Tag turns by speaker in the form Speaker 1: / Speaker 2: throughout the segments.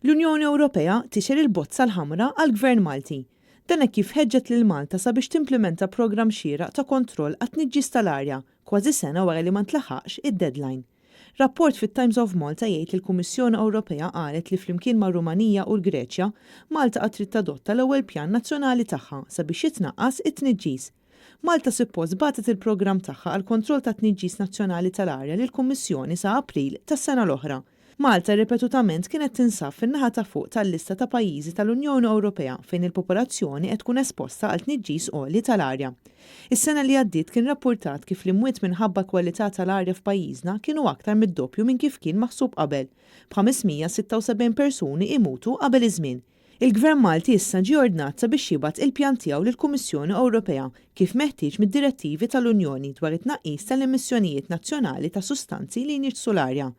Speaker 1: L-Unjoni Ewropea tixgħel il-bozza l-ħamra għall-Gvern Malti. Dan hekk kif ħeġġet lil Malta sabiex timplimenta programm xieraq ta' kontroll għat-tniġġis tal-arja kważi sena wara li ma ntlaħaqx id-deadline. Rapport fit-Times of Malta jgħid li l-Kummissjoni Ewropea qalet li flimkien mar-Rumanija u l-Greċja, Malta għad trid tadotta l-ewwel pjan nazzjonali tagħha sabiex jitnaqqas it-tniġġis. Malta suppost bagħtet il-programm tagħha għall-kontroll tat-tniġġis nazzjonali tal-arja lill-Kummissjoni sa April tas-sena l-oħra. Malta ripetutament kienet tinsab fin-naħa ta' fuq tal-lista ta' pajjiżi tal-Unjoni Ewropea fejn il-popolazzjoni qed tkun esposta għal tniġġis għoli tal-arja. Is-sena li għaddiet kien rappurtat kif l-imwiet minħabba kwalità tal-arja f'pajjiżna kienu aktar mid-doppju minn kif kien maħsub qabel, b'576 persuni imutu qabel iż-żmien. Il-Gvern Malti issa ġie ordnat sabiex jibgħat il-pjan tiegħu lill-Kummissjoni Ewropea kif meħtieġ mid-direttivi tal-Unjoni dwar it-tnaqqis tal-emissjonijiet nazzjonali ta' sustanzi li jniġġsu l-arja.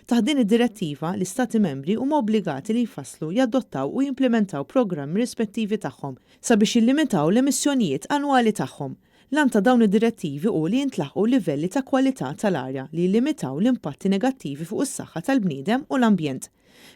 Speaker 1: Taħt din id-direttiva, l-Istati Membri huma obbligati li jfasslu, jadottaw u jimplimentaw programmi rispettivi tagħhom sabiex jillimitaw l-emissjonijiet annwali tagħhom. L-għan ta' dawn id-direttivi hu li jintlaħqu livelli ta' kwalità tal-arja li jillimitaw l-impatti negattivi fuq is-saħħa tal-bniedem u l-ambjent.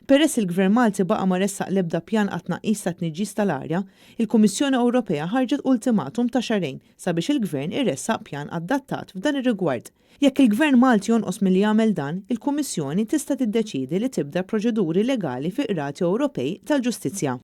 Speaker 1: Peress li l-Gvern Malti baqa' ma ressaq l-ebda pjan għat-tnaqqis tat-tniġġis tal-arja, il-Kummissjoni Ewropea ħarġet ultimatum ta' xahrejn sabiex il-Gvern iressaq pjan adattat f'dan ir-rigward. Jekk il-Gvern Malti jonqos milli jagħmel dan, il-Kummissjoni tista' tiddeċiedi li tibda proċeduri legali fil-Qrati Ewropej tal-Ġustizzja.